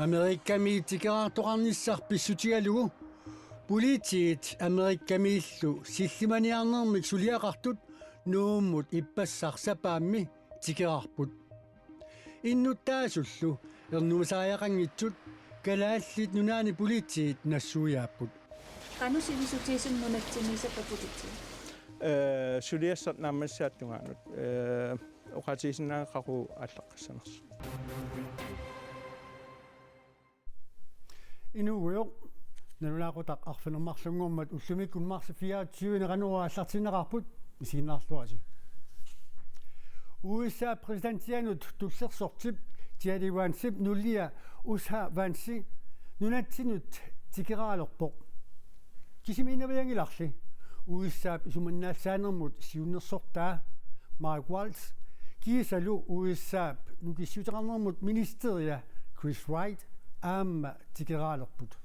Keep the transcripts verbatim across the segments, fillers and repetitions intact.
Amerikamiit tikeraartoqarnissaq pissutigalugu politiit Amerikamiillu sillimaniarnermik suliaqartut Nuummut ippassaq sapaammi tikeraarput. Innuttaasullu ernumasariaqanngitsut Kalaallit Nunaanni politiit nassuiaapput. Qanoq sivisutigisumik nunatsinniissapput politiit? Ee, suliassat naammassaata tungaanut. Ee, oqaatigisinnaagakku aallaqqassanersoq. Inuugujoq, nalunaaqutaq arfineq-marlunngormat ullumikkut marts fireogtyve-ni Qanorooq aallartinneqarput, isiginnaarluarisi. U S A præsidentianut tullersortip J D Vancep nulia Usha Vance nunatsinnut tikeraalerpoq. Kisimiinnavianngilarli U S A-p isumannaallisaanermut siunnersortaa Mike Waltz kiisalu U S A-p nukissiuteqarnermut ministeria Chris Wright aamma tikeraalerput.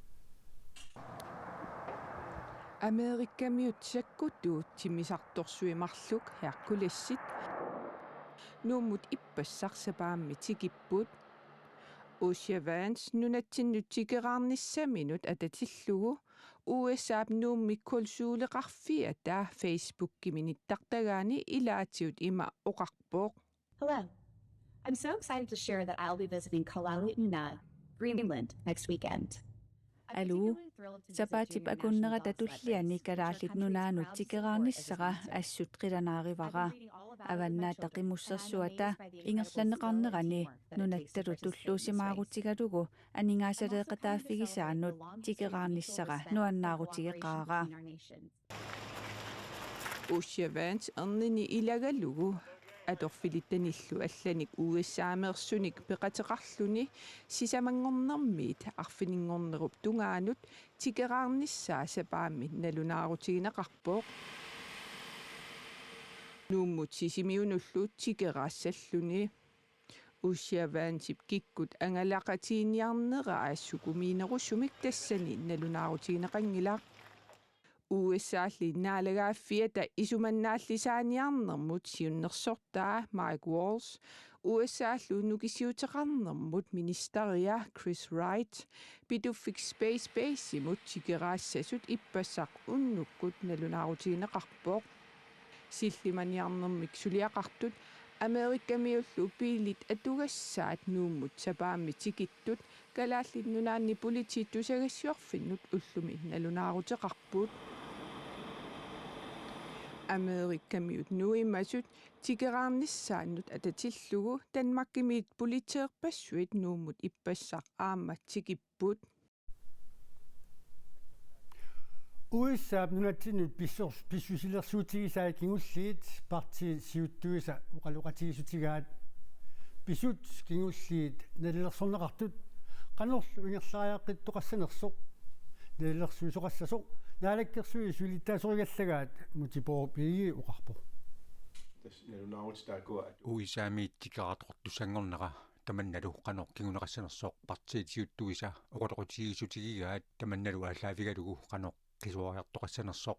Amerikamiut sakkutuut timmisartorsuit marluk Herculesit Nuummut ippassaq sapaammi tikipput. Usha Vance nunatsinnut tikeraarnissaminut atatillugu U S A-p Nuummi kulsuleqarfiata Facebookimi nittartagaani ilaatigut ima oqarpoq. Hello. I'm so excited to share that I'll be visiting Kalaallit Nunaat, Greenland, next weekend. Aluu. Sapaatip akunnerata tulliani Kalaallit Nunaannut tikeraarnissara assut qilanaarivara. Avannaata Qimussersuata ingerlanneqarnerani nunattalu tulluusimaarutigalugu aningaasaleeqataaffigisaanut tikeraarnissara nuannaarutigeqaara. Usha Vance ernini ilagalugu atorfilittanillu allanik U S A-meersunik peqateqarluni sisamanngornermiit arfininngornerup tungaanut tikeraarnissaa sapaammi nalunaarutigineqarpoq. Nuummut Sisimiunullu tikeraassalluni. Usha Vancep kikkut angalaqatigiinniarneraa sukumiinerusumik tassani nalunaarutigineqanngilaq. U S A-lli naalagaaffiata isumannaallisaaniarnermut siunnersortaa Mike Waltz, U S A-llu nukissiuteqarnermut ministeria Chris Wright, Pituffik Space Base-imut tikeraassasut ippassaq unnukkut nalunaarutigineqarpoq. Sillimaniarnermik suliaqartut Amerikamiullu biilit atugassaat Nuummut sapaammi tikittut Kalaallit Nunaanni Politiit tusagassiorfinnut ullumi nalunaaruteqarput. Amerikamiut nuimasut tikeraarnissaannut atatillugu Danmarkimiit politeerpassuit Nuummut ippassaq aamma tikipput. U S A-p nunatsinnut pissor-, pissusilersuutigisai kingulliit partiit siuttuisa oqaloqatigiissutigaat. Pisut kingulliit nalilersorneqartut qanorlu ingerlariaqqittoqassanersoq nalilersuisoqassasoq Naalakkersuisut siulittaasorigallagaat Múte Bourup Egede oqarpoq. Tassa nalunaarutitaakua U S A-miit tikeraartoqartussanngornera tamannalu qanoq kinguneqassanersoq partiit siuttuisa oqaloqatigiissutigigaat tamannalu aallaavigalugu qanoq qisuariartoqassanersoq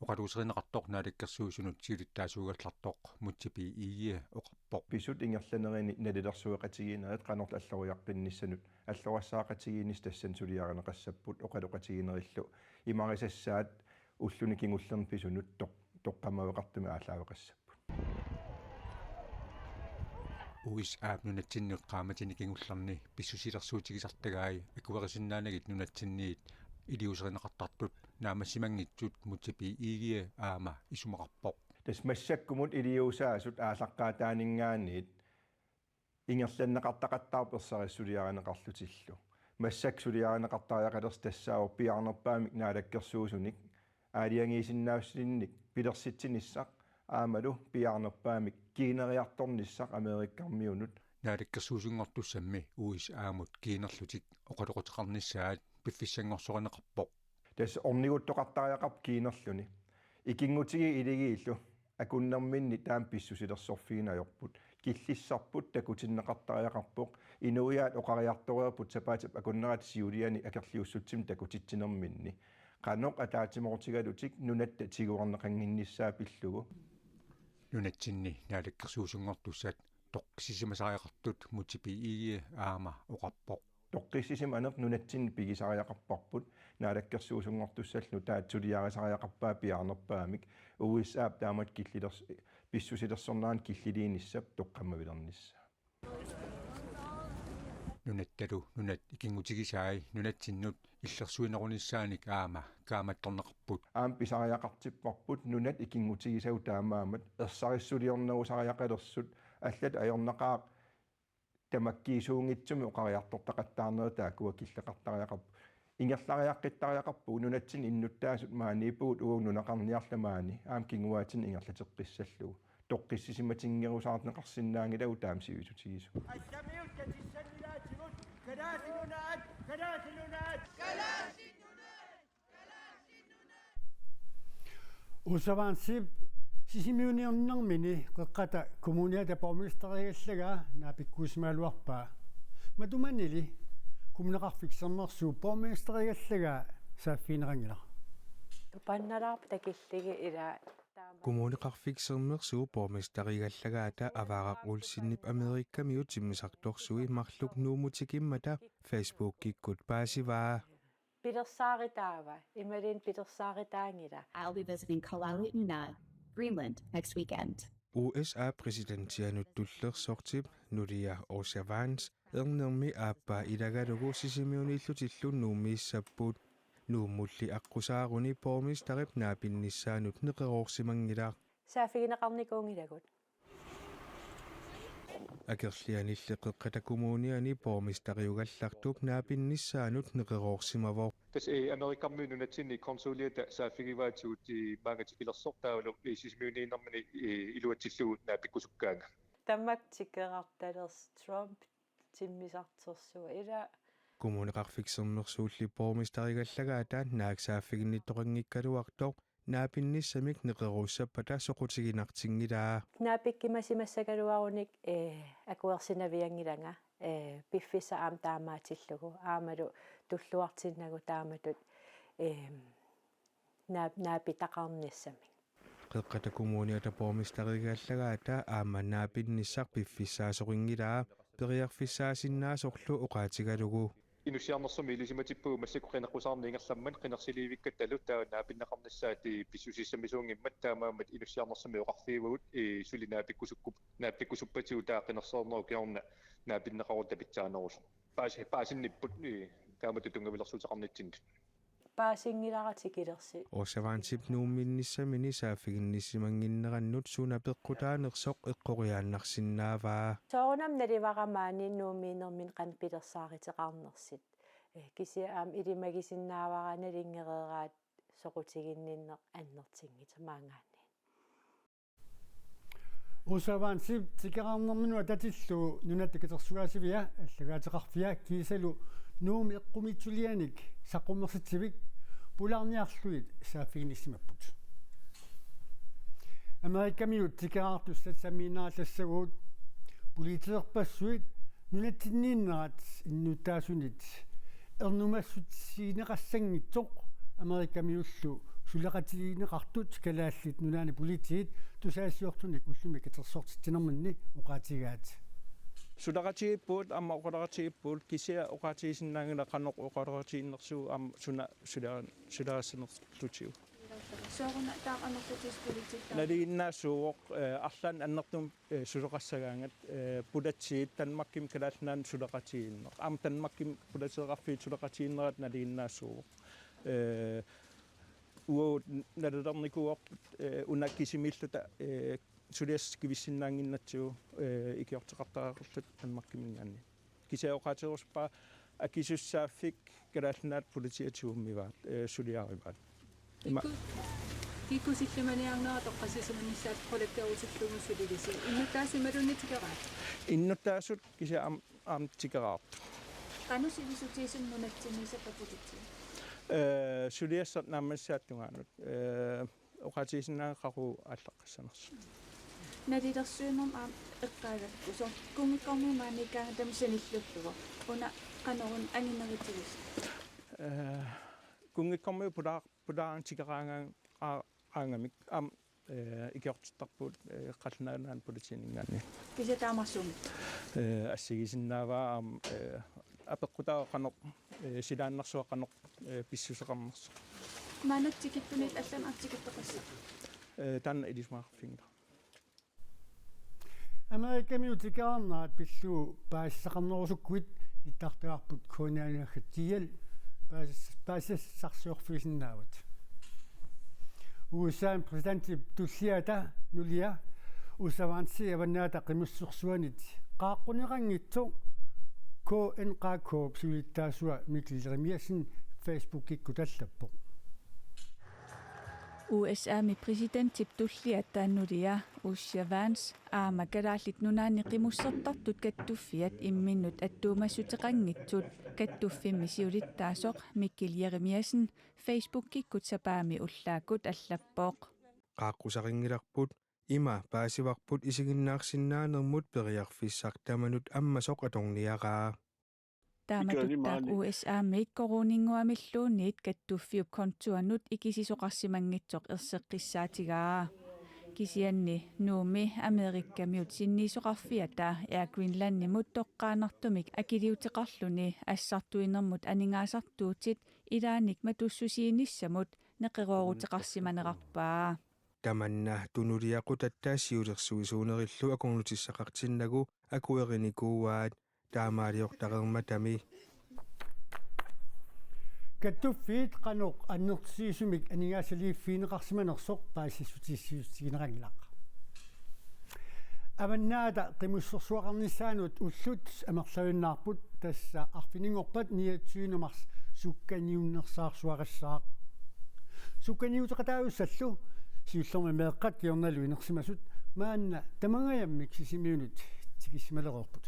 oqaluuserineqartoq Naalakkersuisunut siulittaasuugallartoq Múte B. Egede oqarpoq. Pisut ingerlanerini nalilersueqatigiinnerit qanorlu alloriaqqinnissanut allorassaaqatigiinnissat tassani suliarineqassapput oqaloqatigiinnerillu imarisassaat ulluni kingullerni pisunut toq-, toqqammaveqartumik aallaaveqassapput. U S A-p nunatsinnut qaammatini kingullerni pissusilersuutigisartagai akuerisinnaanagit nunatsinniit iliuuserineqartartut naammassimanngitsut Múte B. Egede aamma isumaqarpoq. Tassa massakkumut iliuusaasut aallaqqaataaninngaanniit ingerlanneqartaqattaarpoq ersarissuliarineqarlutillu. Massakkut suliarineqartariaqalersi tassaavoq piaarnerpaamik naalakkersuisunik aalajangiisinnaasunnik pilersitsinissaq aammalu piaarnerpaamik kiineriartornissaq Amerikamiunut. Naalakkersuisunngortussammi U S A-mut kiinerlutik oqaloqateqarnissaat piffissanngorsorineqarpoq. Tassa orniguttoqartariaqarpoq kiinerluni. Ikinngutigiit iligiillu akunnerminni taama pissusilersorfigineq ajorput. Killissarput takutinneqartariaqarpoq. Inuiaat oqariartoreerput sapaatip akunnerata siuliani akerliussutsimik takutitsinerminni. Qanoq ataatsimoorutigalutik nunatta tiguarneqannginnissaa pillugu. Nunatsinni naalakkersuisunngortussat toqqissisimasariaqartut Múte B. Egede aamma oqarpoq. Toqqissisimaneq nunatsinni pigisariaqarparput, naalakkersuisunngortussallu nutaat suliarisariaqarpaat piaarnerpaamik, U S A-p taamatut killilers-, pissusilersornerani killiliinissap toqqammavilernissaa. Nunattalu nunat ikinngutigisai nunatsinnut illersuinerunissaanik aamma kaammattorneqarput. Aamma pisariaqartipparput nunat ikinngutigisagut taamaammat ersarissuliornerusariaqalersut, allat ajornaqaaq tamakkiisuunngitsumik oqariartortaqattaarnerit taakkua killeqartariaqarput. Ingerlariaqqittariaqarpugut nunatsinni innuttaasut maaniippugut uagut nunaqarniarla maani aamma kinguaatsinik ingerlateqqissallugu. Toqqissisimatinngikkaluarneqarsinnaanngilagut taama sivisutigisumik. Usavansi Sisimiuniinnermini Qeqqata Kommuniata borgmesterigallagaa naapikkuusimagaluarpaa. Matumanili Kommuneqarfik Sermersuup borgmesterigallagaa saaffigineqanngilaq. Pannalaarput takillugit ila taama. Kommuneqarfik Sermersuup borgmesterigallagaata Avaaraq Olsenip Amerikamiut timmisartorsui marluk Nuummut tikimmata Facebookikkut paasivaa. Pilersaarutaava, imaluunniit pilersaarutaanngilaq. I'll be visiting Kalaallit Nunaat, Greenland, next weekend. U S A præsidentianut tullersortip nulia Osha Vance ernermi aappaa ilagalugu Sisimiuniillutillu Nuummiissapput. Nuummulli aqqusaaruni borgmesterip naapinnissaanut neqeroorsimanngilaq. Saaffigineqarnikuunngilagut. Akerlianilli Qeqqata Kommuniani borgmesteriugallartup naapinnissaanut neqeroorsimavoq. Tassa, eh, Amerikamiut nunatsinni konsuliata saaffigivaatigut, eh, maanga tikilersoq taavalu, eh, Sisimiuniinnermini, eh, iluatsillugu naapikkusukkaanga. Tamakku tikeraartalersoq Trump timmisartorsuaq ila. Kommuneqarfik Sermersuulli borgmesterigallagaata naak saaffiginnittoqanngikkaluartoq naapinnissamik neqeroorsappata soqutiginartinngilaa. Naapikkimasimassagaluarunik, eh, akuersinavianngilanga, eh, piffissaq aamma taamaatillugu, aammalu tulluartinnagu taamatut, eh, naap-, naapitaqarnissamik. Qeqqata Kommuniata borgmesterigallagaata aamma naapinnissaq piffissaasoqanngilaa, periarfissaasinnaasorlu oqaatigalugu. Inussiarnersumik ilisimatippugut massakkut qineqqusaarneq ingerlammat qinersilivikkattalu taava naapinneqarnissaat pissusissamisuunngimmat, taamaammat inussiarnersumik oqarfigivagut, eh, suli naapikkusukkup-, naapikkusuppatigut taava qinersinerup kingorna naapinneqarutta pitsaanerusoq. Paasi-, paasinnipput, eh, taamatut tunngavilersuuteqarnitsinnut. Paasinngilara tikilersi. Osha Vancep Nuummiinnissamini saaffiginnissimannginnerannut suna peqqutaanersoq eqqoriaannarsinnaavaa. Soorunami nalivara maani Nuummiinnermini qanoq pilersaaruteqarnersut. Eh, kisianni aamma ilimagisinnaavara nalunngereeraat soqutiginninneq annertunngitsoq maanngaanniit. Osha Vancep tikeraarnerminut atatillugu Nunatta Katersugaasivia, allagaateqarfia kiisalu Nuummi eqqumiitsulianik saqqummersitsivik pulaarniarlugit saaffiginnissimapput. Amerikamiut tikeraartussat sammiinnarallassaguit politikerpassuit nunatsinniinnerat innuttaasunit ernumassutigineqassanngitsoq Amerikamiullu suleqatigineqartut Kalaallit Nunaanni politiit tusagassiortunik ullumi katersortitsinerminni oqaatigaat. Suleqatigiippugut aamma oqaloqatigiippugut, kisianni oqaatigisinnaanngilaq qanoq oqaloqatigiinnersugut aamma suna suleqa-, suleqassanerlutigu. Sooruna taama amerlatigisut politiit taama? Nalinginnaasuuvoq, eh, arlaannik annertuumik, eh, suleqassagaangat, eh, politiit Danmarkimi Kalaallit Nunaanni suleqatigiinneq. Aamma Danmarkimi politeeqarfiit suleqatigiinnerat nalinginnaasuuvoq. Eh, uagut nalulernikooq, eh, una kisimiilluta, eh, suliassat kivissinnaannginnatsigu, eh, ikiorteqartariaqarluta Danmarkiminngaanniit. Kisianni oqaatigerusuppara akisussaaffik Kalaallit Nunaat politiit tigummivaat, eh, suliarivaat. Ima- Kikkut-, kikkut sillimaniarnerat toqqassisimanissaat qulakkeerutillugu sulilisi? Innuttaasut imaluunniit tikeraat? Innuttaasut kisianni aam-, aamma tikeraarput. Qanoq sivisutigisumik nunatsinniissappata politiit? Eh, suliassat naammassisaata tungaanut. Eh, oqaatigisinnaanngilaq qaqugu aallaqqissanersoq. Nalilersuinermut aamma eqqaagalukku, soorlu Kunngikkormiut maaniikkaangat tamassi sanillullugu. Una qanoruna anginerutigisoq? Eh, Kunngikkormiut pulaar-, pulaarneq tikeraangaa-, aa-, -aangamik aamma, eh, ikiortittarpugut, eh, Qallunaat Nunaanni politiininngaanniit. Kisianni taamaassuunngitsoq? Eh, assigisinnaavaa aamma, eh, apeqqutaavoq qanoq, eh, silaannarsuaq qanoq, eh, pissuseqarnersoq. Maanna tikittunit allanit tikittoqassaaq. Eh, taanna ilisumaqarfiginngilara. Amerikamiut tikeraarnerat pillugu paasisaqarnerusukkuit nittartagarput K N R-iniaggat T L paas-, paasisassarsiorfigisinnaavat. U S A-mi præsidentip tulliata nulia Ussa Vance Avannaata Qimussersuanit qaaqquneqanngitsoq K N R K-p siulittaasua Mikkel Jeremiassen Facebookikkut allappoq. U S A-mi præsidentip tulliata nulia Ussa Vance aamma Kalaallit Nunaanni Qimussertartut Kattuffiat imminnut attuumassuteqanngitsut kattuffimmi siulittaasoq Mikkel Jeremiassen Facebookikkut sapaammi ullaakkut allappoq. Qaaqqusarinngilarput, ima paasivarput isiginnaarsinnaanermut periarfissaq tamanut ammasoq atorniaraa. Taamatuttaaq U S A-miit koruuninnguamilluunniit kattuffiup kontuanut ikisisoqarsimanngitsoq erseqqissaatigaa. Kisianni Nuummi Amerikamiut sinniisoqarfiata Air Greenlandimut toqqaannartumik akiliuteqarluni assartuinermut aningaasartuutit ilaannik matussusiinissamut neqerooruteqarsimanerarpaa. Tamanna tunuliaqutatta siulersuisuunerillu akornutissaqartinnagu akuerinikuuaat taamaaliortareermatami. Kattuffiit qanoq annertusiisumik aningaasaliiffigineqarsimanersoq paasissutissiissutigineqanngilaq. Avannaata Qimussersuaqarnissaanut ullut amerlavinnaarput, tassa arfininngorpat niogtyvende marts sukkaniunnersaarsuaqassaaq. Sukkaniuteqataajussallu siullermik meeqqat kingornalu inersimasut maanna tamangajammik Sisimiunut tikissimalereerput.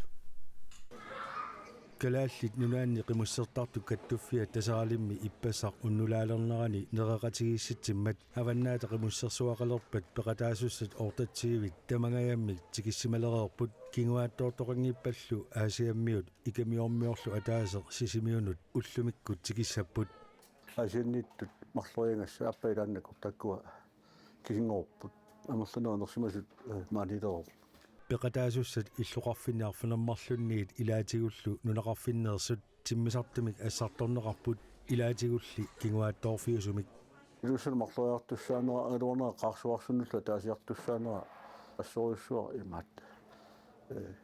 Kalaallit Nunaanni Qimussertartut Kattuffiat Taseralimmi ippassaq unnulaalernerani nereqatigiissitsimmat Avannaata Qimussersuaqalerpat peqataasussat otteogtyvit tamangajammik tikissimalereerput, kinguaattoortoqanngippallu Aasiammiut Ikamiormiorlu ataaseq Sisimiunut ullumikkut tikissapput. Aasianniittut marloriagassat aappaa ilaannakkut taakkua kisinngorput. Amerlanerit inersimasut, eh, maaniilereerput. Peqataasussat illoqarfinni arfineq-marlunniit ilaatigullu nunaqarfinneersut timmisartumik assartorneqarput, ilaatigulli kinguaattoorfiusumik. Ilussanut marloriartussaanera, iluarnera qaarsuarsunnullu ataasiartussaanera assorujussuaq imaattoq. Eh,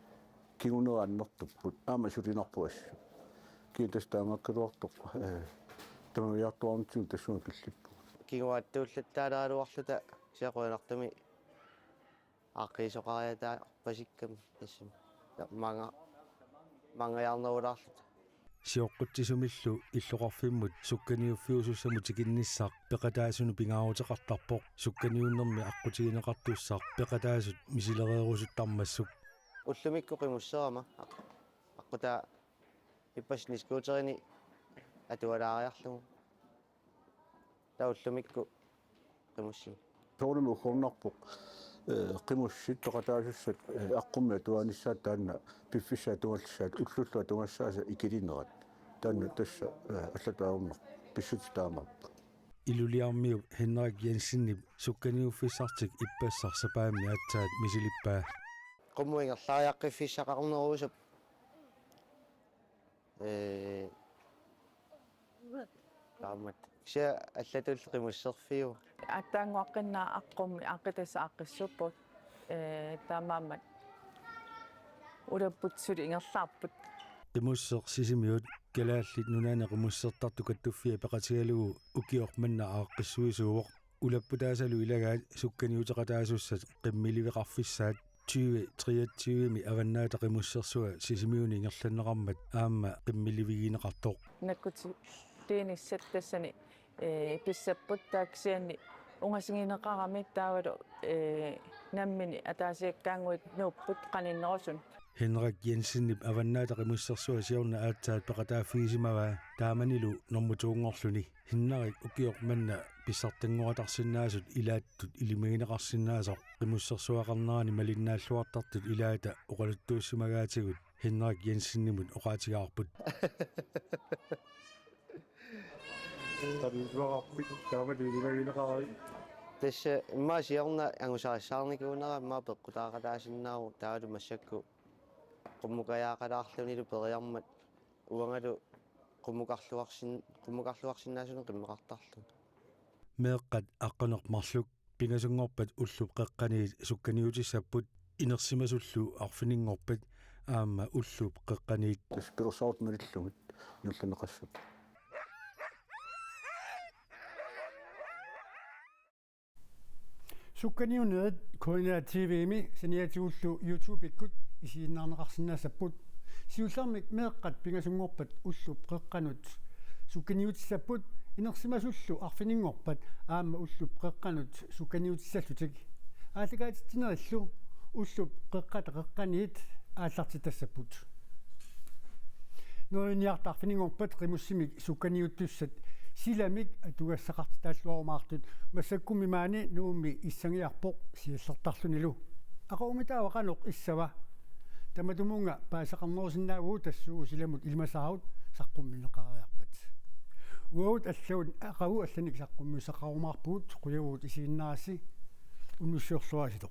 kingunera annertupput. Aamma sulinarpoq assut. Kiintas taamaakkaluartoq, eh, tamaviaartuarnitsigut tassunga killippugut. Kinguaattuullattaalaaraluarluta kisianni qujanartumik aaqqiisoqariataarpasikkami tassami. Maanga, maangajaarnerulaarluta. Sioqqutsisumillu illoqarfimmut sukkaniuffiusussamut tikinnissaq peqataasunut pingaaruteqartarpoq, sukkaniunnermi aqqutigineqartussaq peqataasut misilereerusuttarmassuk. Ullumikkut qimusserama aq-, aqqutaa ippassaq snescooterini atualaariarlugu. Taava ullumikkut qimussimik. Soorunami uggornarpoq, eh, qimussit peqataasussat, eh, aqqummi atuaanissaat taanna piffissap atugallissaata ullullu atugassaasa ikilinerat. Taanna tassa, eh, allatut ajornarpoq. Pissutsit taamaappoq. Ilulissarmiup Henrik Jensenip sukkaniuffissartik ippassaq sapaammi aatsaat misilippaa. Qummut ingerlariaqqiffissaqarnerusup. Ee, taamaat. Kisianni allatulli qimusserfiuvoq. Aatsaannguaqqinnaaq aqqummi aaqqitassat aaqqissuupput. Ee, taamaammat ulapput suli ingerlaarput. Qimusseq Sisimiut Kalaallit Nunaanni Qimussertartut Kattuffiat peqatigalugu ukioq manna aaqqissuisuuvoq. Ulapputaasalu ilagaat sukkaniuteqataasussat qimmiliveqarfissaat tyve treogtyve-mi Avannaata Qimussersua Sisimiuni ingerlanneqarmat aamma qimmilivigineqartoq. Nakkutilliinissat tassani, ee, pissapput, taava kisianni ungasigineqarami taavalu, ee, nammineq ataasiakkaannguit nuupput qaninnerusunut. Henrik Jensenip Avannaata Qimussersua siorna aatsaat peqataaffigisimavaa taamanilu normu to-nngorluni. Henrik ukioq manna pissartanngoratarsinnaasut ilaattut ilimagineqarsinnaasoq qimussersuaqarnerani malinnaalluartartut ilaata oqaluttuussimagaatigut Henrik Jensenimut oqaatigaarput. Tassa immaqa siorna angusarissaarnikuunera immaqa peqqutaaqataasinnaavoq, taavalu massakkut qummukajaaqalaarlunilu periarmat uangalu qummukarluarsin-, qummukarluarsinnaasunik qimmeqartarluni. Meeqqat aqqaneq-marluk pingasunngorpat ullup qeqqaniit sukkaniutissapput inersimasullu arfininngorpat aamma ullup qeqqaniit. Tassa pilersaarut malillugit ingerlanneqassapput. Sukkaniunerit K N R T V-mi saniatigullu YouTube-ikkut isiginnaarneqarsinnaassapput. Siullermik meeqqat pingasunngorpat ullup qeqqanut sukkaniutissapput, inersimasullu arfininngorpat aamma ullup qeqqanut sukkaniutissallutik. Aallakaatitsinerillu ullup qeqqata qeqqaniit aallartittassapput. Neriunniarta arfininngorpat qimussimik sukkaniuttussat silamik atugassaqartitaalluarumaartut massakkummi maani Nuummi issangiarpoq siallertarlunilu. Aqagumitaava qanoq issava? Tamatumunnga paasisaqarnerusinnaavugut tassuugu silamut ilimasaarut saqqummiunneqareerpat. Uagut allanut aqagu allanik saqqummiussaqarumaarpugut, qujavugut isiginnaarassi, unnussiorluaritsi.